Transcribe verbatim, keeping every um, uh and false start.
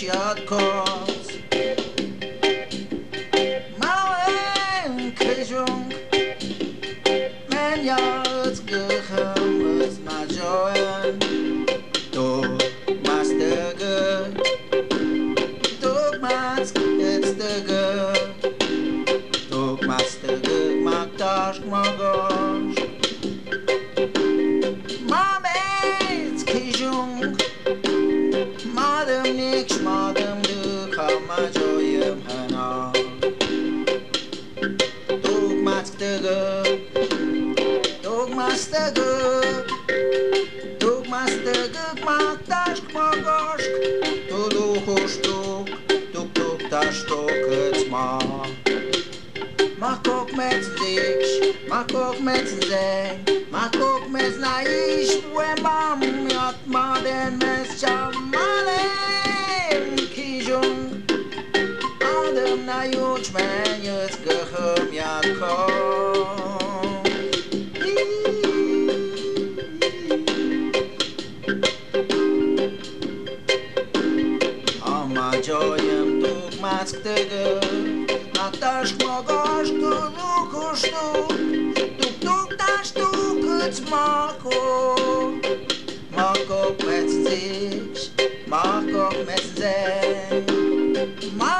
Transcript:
Yat kos. Mawen kejung. Men yats geham es majoen. Tuk mas tegel. Tuk mas tegel. Tuk mas tegel maktash magosh. Mamet kejung. Madem niksh madem dukha majoyem hana. Tuk mas tegel. Tuk mas tegel. Tuk mas tegel maktash magosh. Tulu hush tuk. Tuk tuk tash tuk etsma. Makok mets diksh, makok mets zeng, makok mets naish, wembam yat maden mes chamalen kijung. Adam na yuch men yus gehum yat ko. Ama joyem tuk mas tegel. Atash magosh tu lukush tu. Tuk tuk tash tuk kuts mako. Mako metsich. Mako metse. Ma